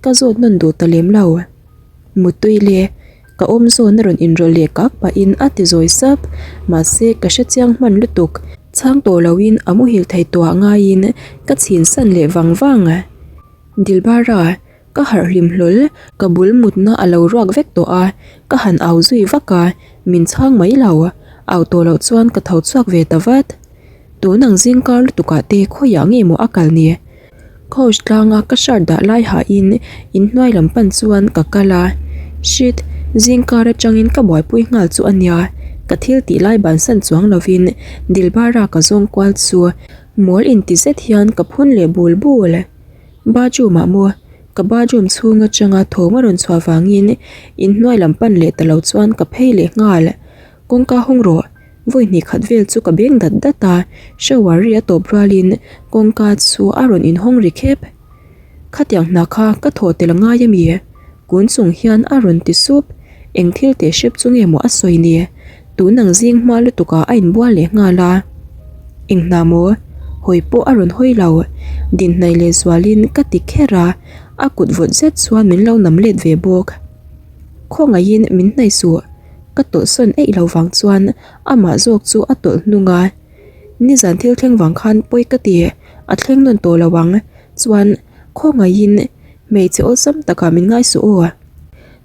ka zawt nawn duh ta lem lo. Muttui le, ka awm zawn a rawn inrawlh leh kak pahin a ti zawi sap, mahse ka hre chiang hman lutuk, chhang tawh loin a muhil thei tawh ah ngaiin ka chhin san leh vang vang. Dilbara, ka harh hlim hlawl, ka bul mutna a lo ruak vek tawh a, ka han au zui vak a, min chhang mai lo, au tawh loh chuan ka tho chhuak ve ta vat. Tun ang zingkar lutukah te khawiah nge maw a kal ni? Couch tlanga ka shirt dah lai hahin inhnuai lam pan chuan ka kal a, shit, zingkar atangin ka buaipui nghal chu a nia, ka thil tih lai bansan chuang lovin Dilbara ka zawng kual chu mawl inti zet hian ka phun leh bul bul. Bathroom ah maw? Ka bathroom chhung atanga thawm a rawn chhuah vangin inhnuai lam pan leh ta lo chuan ka phei leh nghal. Kawngka hawng rawh. Vawi hnih khat vel chu ka beng dat dat a, shower ri a tawp rualin kawngka chu a rawn inhawng ri khep. Khatiang hna kha ka thaw tel a ngai ami? Kun chung hian a rawn ti sup. Eng thil teh hrep chu nge maw a sawi ni? Tun ang zing hma lutuk ah a inbual leh nghal a. Eng hna maw? Hawi pawh a rawn hawi lo. Dinhnaih leh zualin ka ti kher a, a kut vawt zet chuan min lo nam let ve bawk. Khawngaihin min hnaih suh. Ka tawlh sawn eih lo vang chuan amah zawk chu a tawlh hnung a. Nizan thil thleng vang khan pawi ka ti, a thleng nawn tawh lo ang. Chuan khawngaihin hmeichhe awlsam takah min ngai suh aw.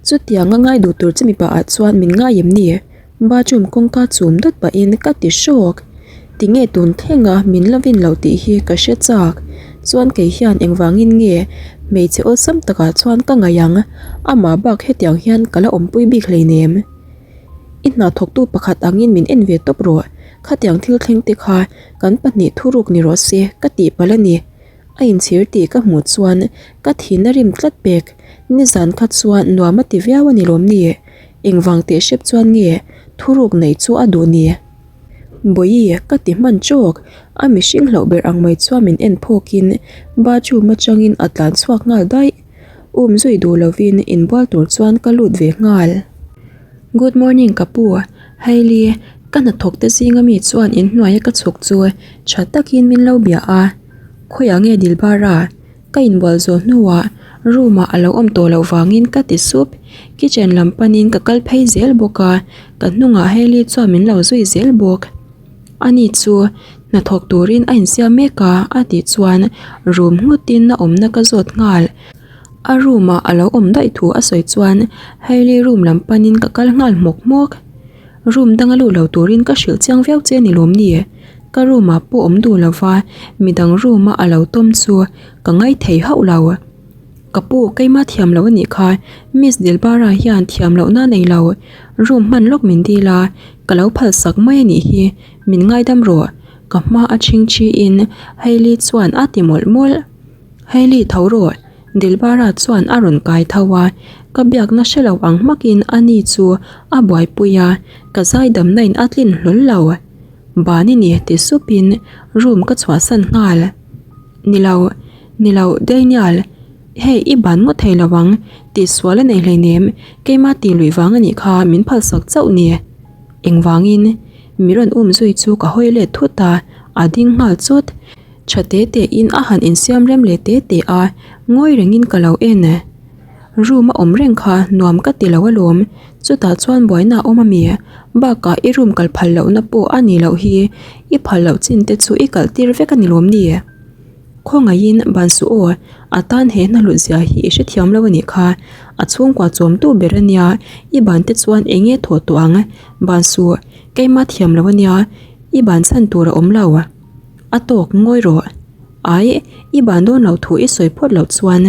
Chutiang a ngai duh tur che mipa ah chuan min ngai em ni? Bathroom kawngka chum dawt pahin ka ti hrawk. Tinge tun thlenga min la vin loh tih hi ka hre chak. Chuan kei hian engvangin nge hmeichhe awlsam takah chuan ka ngaih ang, amah bak hetiang hian ka la awmpui bik hleinem. I hna thawktu pakhat angin min en ve tawp rawh, khatiang thil thleng te kha kan pahnih thuruk ni rawh se ka tih palh a ni. A inchhir tih ka hmuh chuan ka thin a rim tlat pek, nizan kha chuan nuam a ti viau a ni lawm ni? Engvang teh hrep chuan nge thuruk neih chu a duh ni? Bawihi ka ti hman chawk, a mihring hlauh ber ang mai chuan min en phawkin bathroom atangin a tlan chhuak nghal daih. Um zui duh lovin inbual tur chuan ka lut ve nghal. Good morning ka pu, Hailey, ka hnathawk te zinga mi chuan inhnuaia ka chhuk chu tha takin min lo bia a, khawiah nge Dilbara? Ka inbual zawh hnuah room ah a lo awm tawh loh vangin ka ti sup. Kitchen lam panin ka kal phei zel bawk a, ka hnungah Hailey chuan min lo zui zel bawk. Ani chu hnathawk turin a insiam mek a a tih chuan room ngawtin a awmna ka zawt nghal. A room ah a lo awm daih thu a sawi chuan Hailey room lam panin ka kal nghal hmawk hmawk. Room danga lut lo turin ka hrilh chiang viau che a ni lawm ni? Ka room ah pawh awm duh lova midang room a a lo tawm chu ka ngaithei hauh lo. Ka pu keimah thiam loh a nih kha Miss Dilbara hian thiam lohna a nei lo. Room hman lawk min dil a, ka lo phal sak mai a nih hi, min ngaidam rawh. Ka hma a chhing thi in Hailey chuan a ti mawlh mawlh. Hailey tho rawh, Dilbara chuan a rawn kai tho a, ka biakna hre lo ang hmakin a ni chu a buaipui a, ka zaidamna in a tlin hlawl lo. Ban i ni ti supin room ka chhuahsan nghal. Ni lo, ni lo Daniel, hei i ban ngawt thei lo ang, tihsual a nei hleinem, keimah tih luih vang a nih kha min phalsak chauh ni. Engvangin? Mi rawn um zui chu ka hawi let thut a, a ding nghal chawt. Tha te te in a han insiam rem leh te te a, ngawi rengin ka lo en. Room a awm reng kha nuam ka ti lo alawm, chutah chuan buaina a awm ami? Bakah i room kal phal lohna pawh a ni loh hi, i phal loh chin te chu i kalh tir vek a ni lawm ni? Khawngaihin ban suh aw, a tan he hna hlut zia hi i hrethiam lo a nih kha, a chhungkua chawmtu ber a nia, i ban te chuan eng nge thawh tawh ang? Ban suh, keimah thiam lo a nia, i ban chhan tur a awm lo. A tawk ngawi rawh. Ai, i ban dawn loh thu i sawi phawt loh chuan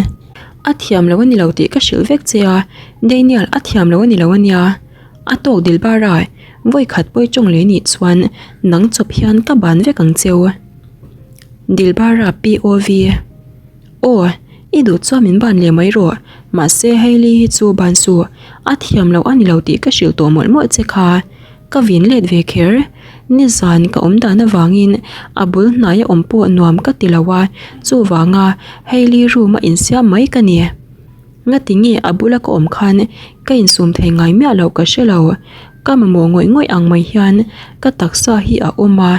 a thiam lo a ni lo tih ka hrilh vek che a, Daniel a thiam lo a ni lo a nia. A tawk Dilbara, vawi khat pawi tawng leh nih chuan nang chawp hian ka ban vek ang cheu. Dilbara POV. Aw, i duh chuan min ban leh mai rawh, mahse Hailey hi chu ban suh, a thiam loh a ni lo tih ka hrilh tawh mawlh mawlh che kha. Ka vin let ve kher, nizan ka awm dan avangin a bul hnaia awm pawh nuam ka ti lo a, chuvanga Hailey room a insiam mai ka ni. Ngati nge a bula ka awm khan ka insum thei ngai miah loh ka hre lo, ka mamawh ngawih ngawih ang mai hian ka taksa hi a awm a,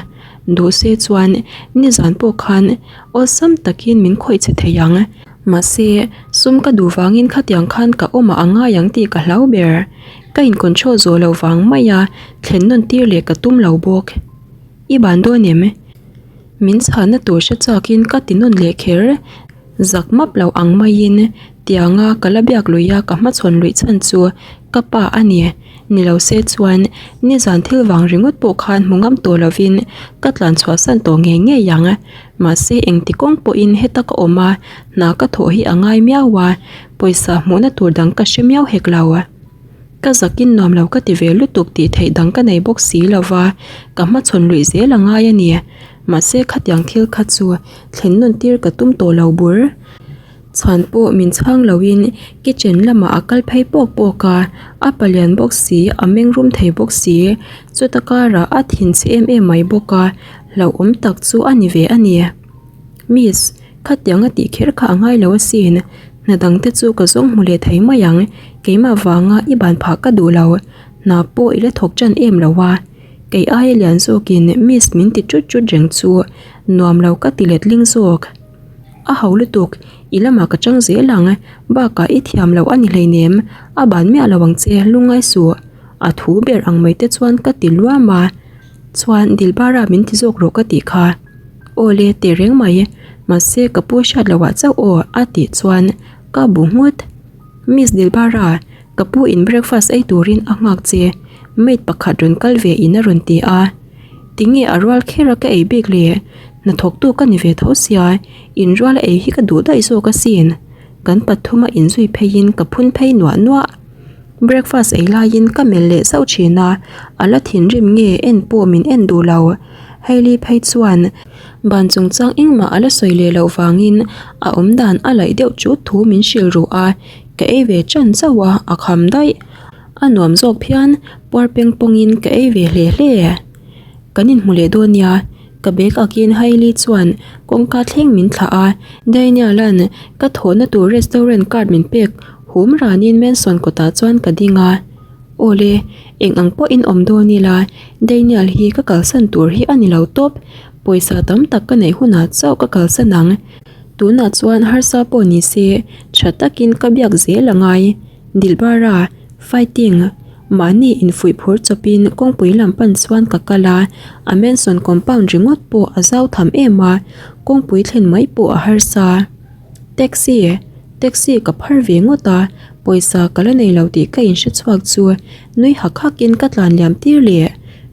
duh se chuan nizan pawh khan awlsam takin min khawih che thei ang. Mahse, sum ka duh vangin khatiang khan ka awm ah a ngai ang tih ka hlau ber. Ka in control zawh loh vang mai a, thlen nawn tir leh ka tum lo bawk. I ban dawn em? Min chhanna tur hre chakin ka ti nawn leh kher. Zak map lo ang maiin tianga ka la biak lui a ka hmachhawn luih chhan chu ka pa a ni. Ni lo se chuan nizan thil vang ringawt pawh khan hmu ngam tawh lovin ka tlan chhuahsan tawh ngei ngei ang. Mahse engti kawng pawhin heta ka awm a, hna ka thawh hi a ngai miau a, pawisa hmuhna tur dang ka hre miau hek lo. Ka zakin nuam lo ka ti ve lutuk tih theih dang ka nei bawk si lo va, ka hmachhawn luih zel a ngai a ni. Mahse khatiang thil kha chu thlen nawn tir ka tum tawh lo bur. Chhan pawh min chhang loin kitchen lamah a kal phei pawk pawk a, a palian bawk si, a meng rum thei bawk si. Chuta karah a thinchhe em em mai bawk a, hlauhawm tak chu a ni ve a ni. Miss, khatiang a tih kher kha a ngai lo asin, hna dang te chu ka zawng hmu leh thei mai ang, keimah vanga i ban phah ka duh lo, hna pawh i la thawk tan em lo a. Kei aia lian zawkin miss min ti chut chut reng chu nuam lo ka ti letling zawk. A ho lutuk, i lamah ka chang zel ang, bakah i thiam loh a ni hleinem, a ban miah lo ang che, lungngai suh. A thu ber ang mai te chuan ka ti luam a, chuan Dilbara min ti zawk rawh ka tih kha. Aw le teh reng mai, mahse ka pu hriat loh ah chauh aw a tih chuan ka bu nghut. Miss Dilbara, ka pu in breakfast ei turin a nghak che, maid pakhat rawn kal ve in a rawn ti a. Tinge a rual kher a ka ei bik le? Hnathawktu ka ni ve tho sia, in rual a ei hi ka duh daih zawk asin. Kan pathum a inzui pheiin ka phun phei nuah nuah. Breakfast ei laiin ka melh leh zauh thin a, a la thinrim nge en pawh min en duh lo. Hailey phei chuan ban chungchang engmah a la sawi leh loh vangin a awm dan a laih deuh chut thu min hrilh ruh a, ka ei ve ṭan chauh a, a kham daih. A nuam zawk phian, puar peng pawngin ka ei ve hle hle. Kan inhmu leh dawn nia, ka bag akin Hailey chuan kawngka thleng min thlah a, Daniel-a'n ka thawhna tur restaurant card min pek hum ranin Manson kawtah chuan ka ding a. Aw le, eng ang pawhin awm dawn ila, Daniel hi ka kalsan tur hi a ni lo tawp, pawisa tam tak ka neih hunah chauh ka kalsan ang. Tunah chuan harsa pawh ni se, tha takin ka biak zel a ngai. Dilbara, Fighting! Mahni infuih phur chawpin kawngpui lam pan chuan ka kal a, a mansion compound ringawt pawh a zau tham em a, kawngpui thlen mai pawh a harsa. Taxi! Taxi ka phar ve ngawt a, pawisa ka la nei lo tih ka inhre chhuak chu nui hak hakin ka tlan liam tir leh.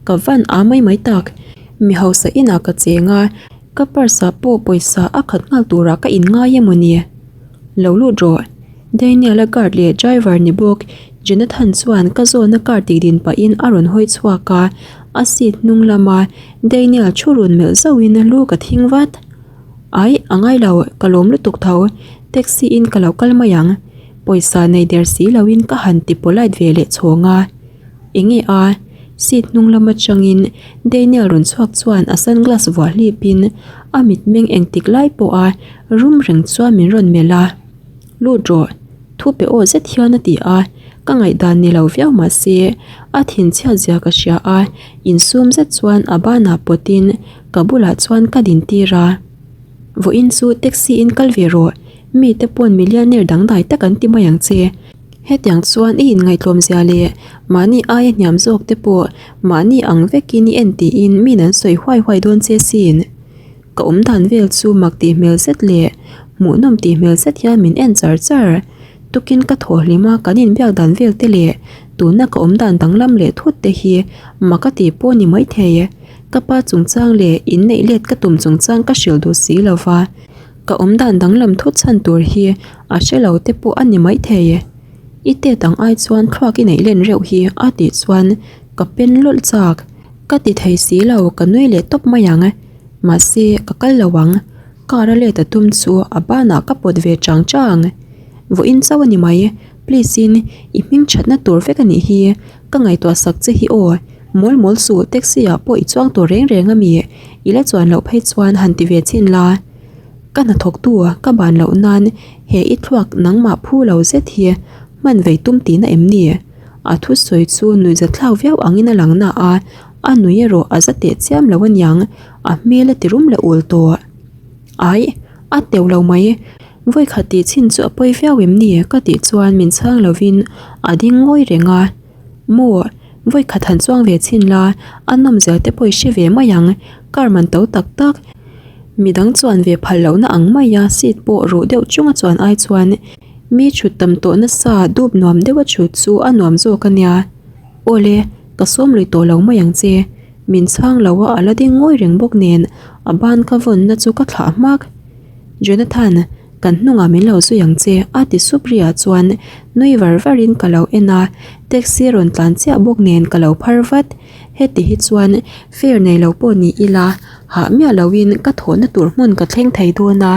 Ka van a mai mai tak. Mi hausa inah ka cheng a, ka purse ah pawh pawisa a khat nghal turah ka inngai emaw ni? Lo lut rawh. Daniel-a guard leh driver ni bawk Jonathan chuan ka zawna car tih din pahin a rawn hawi chhuak a, a seat hnung lama Daniel thu rawn melh zauhin lu ka thing vat. Aih, a ngai lo, ka lawm lutuk tho, taxi in ka lo kal mai ang. Pawisa nei der si loin ka han ti polite ve leh chhawng a. Enge a? Seat hnung lam atangin Daniel rawn chhuak chuan a sunglass vuah hlipin a mitmeng engtik lai pawha rum reng chuan min rawn melh a. Lut rawh, thu pe aw zet hian a ti a, ka ngaihdan ni lo viau mah se a thinchhiat zia ka hria a, insum zet chuan a banah pawtin ka bulah chuan ka din tir a. Vawiin chu taxi in kal ve rawh, mite pawn millionaire dangdai tak an ti mai ang che. Hetiang chuan i inngaihtlawm zia leh mahni aia hniam zawk te pawh mahni ang vekin i en tiin min an sawi huai huai dawn che sin. Ka awm dan vel chu mak tih hmel zet leh hmuhnawm tih hmel zet hian min en char char. Tukin ka thawh hlim a kan inbiak dan vel te leh tuna ka awm dan danglam leh thut te hi mak a tih pawh ni maithei. Ka pa chungchang leh inneih let ka tum chungchang ka hrilh duh si lo va, ka awm dan danglam thut chhan tur hi a hre lo te pawh a ni maithei. I tet ang ai chuan thluak i neih len reuh hi a tih chuan ka pen lawlh chak. Ka ti thei si lo ka nui leh tawp mai ang. Mahse ka kal lo ang. Car a let a tum chu a banah ka pawt ve chang chang. Vawiin chauh a ni mai, please in i hming thatna tur vek a nih hi, ka ngaihtuah sak che hi aw. Mawl mawl suh taxi ah pawh i chuang tur reng reng a mi, i la chuan loh phei chuan han ti ve chhin la. Ka hnathawktu ka ban loh nan he i thluak nangmah phu lo zet hi hman vei tum tihna em ni? A thusawi chu nuihzatthlak viau angin a lang na a, a nui erawh a za teh chiam lo aniang, a hmel a ti rum leh ul tawh. Aih, a teuh lo mai, vawikhat tih chhin chu a pawi viau em ni ka tih chuan min chhang lovin a ding ngawi reng a. Maw, vawikhat han chuang ve chhin la, a nawm zel te pawh i hre ve mai ang, car man to tak tak. Midang chuan ve phal lohna ang maia seat pawh ruh deuh chunga chuan ai chuan mi thut tam tawh nasa dup nuam deuha thut chu a nuam zawk a nia. Awle, ka sawm lui tawh lo mai ang che. Min chhang lo a, a la ding ngawi reng bawk nen a ban ka vawnna chu ka thlah hmak. Jonathan, kan hnungah min lo zui ang che a ti sup ri ah chuan nui var var in ka lo en a, taxi rawn tlan chiah bawk nen ka lo phar vat. Heti hi chuan fare nei lo pawh ni ila hah miah lo in ka thawhna tur hmun ka thleng thei dawn a,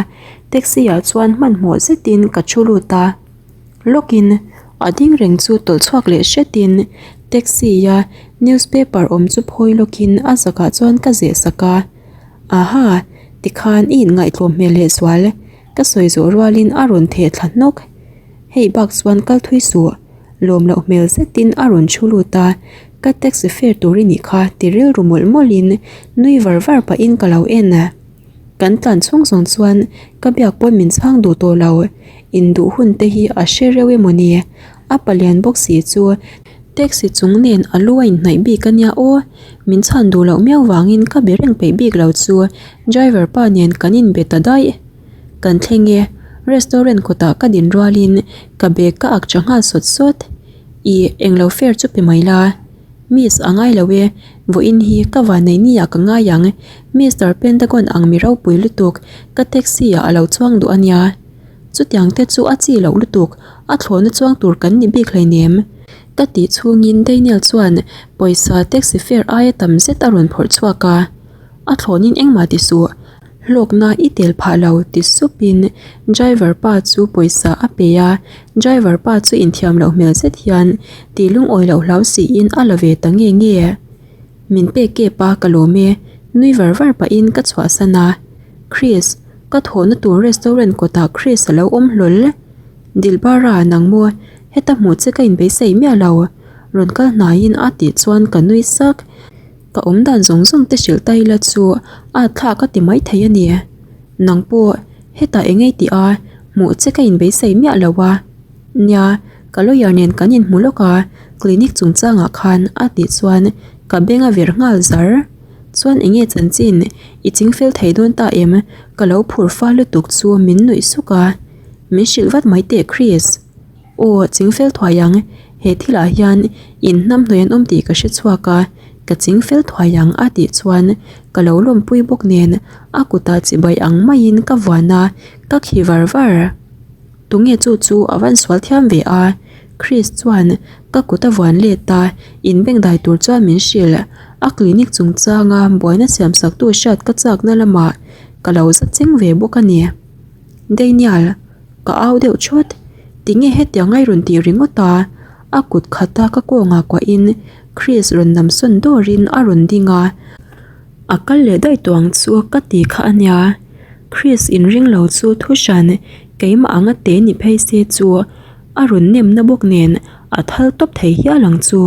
taxi ah chuan hmanhmawh zet in ka thu lut a. Lawk in a ding reng chu tawlh chhuak leh hret in taxi a newspaper awm chu phawi lawk in a zakah chuan ka zeh sak a. Aha, tikhan i inngaihtlawm hmel leh zual, ka sawi zawh rualin a rawn theh thla hnawk. Hei bak chuan kal thui suh, lawm loh hmel zetin a rawn thu lut a, ka taxi fare tur i nih kha ti rilru mawlh mawlhin nui var var pahin ka lo en. Kan tlan chhung zawng chuan ka biak pawn min chhang duh tawh lo, induh hun te hi a hre reuh emaw ni? A palian bawk si chu taxi chung nen a lu a inhnaih bik a nia aw, min chhan duh loh miau vangin ka be reng peih bik lo chu driver pa nen kan inbe ta daih. Kan thleng e, restaurant kawtah ka din rualin ka bag ka ak tha nghal sawt sawt. Ih, englo fare chu pe mai la. Miss a ngai lo e, vawiin hi ka vanneih ni ah ka ngai ang, Mister Pentagon ang mi ropui lutuk ka taxi ah a lo chuang duh a nia. Chutiang te chu a chi loh lutuk, a thlawhna chuang tur kan ni bik hleinem. Ka tih chhungin Daniel chuan pawisa taxi fare aia tam zet a rawn phawrh chhuak a. A thlawhnin engmah ti suh, hlawkna i tel phah lo ti supin driver pa chu pawisa a pe a, driver pa chu inthiam loh hmel zet hian tih lungawi loh hlau siin a la ve ta nge nge. Min pek kep a ka lawm e, nui var var pahin ka chhuahsan a. Chris. Ka thawhna tur restaurant kawtah Chris a lo awm hlawl. Dilbara, nang maw? Heta hmuh che ka inbeisei miah lo. Rawn kal hnaiin a tih chuan ka nui sak. Ka awm dan zawng zawng te hrilh ta ila chu a thla ka ti mai thei a ni. Nang pawh hetah eng ei tih a, hmuh che ka inbeisei miah lo a. Nia, ka lawyer nen kan inhmu lawk a, clinic chungchangah khan a tih chuan ka beng a vir nghal zar. Chuan enge chanchin i chingfel thei dawn ta em? Ka lo phur fal lutuk chu min nuih suk a. Min hrilh vat mai teh Chris. Aw chingfel thuai ang, he thilah hian in hnamhnawih an awm tih ka hre chhuak a, ka chingfel thuai ang a tih chuan ka lo lawmpui bawk nen a kutah chibai ang maiin ka vuan a, ka khi var var. Tunge chu chu a van sual thiam ve a? Chris chuan ka kut a vuan let a, inbengdai tur chuan min hrilh. A clinic chungchanga buaina siamsaktu hriat ka chakna lamah ka lo za cheng ve bawk a ni. Daniel, ka au deuh thawt. Tinge hetiang a i rawn tih ringawt a? A kut khata ka kawngah kuahin Chris rawn namsawn dawrin a rawn ding a. A kal leh daih tawh ang chu ka ti kha a nia. Chris inring lo chu thu hran keimah anga te ni phei se chu a rawn nemna bawk nen a thal tawp thei hial ang chu.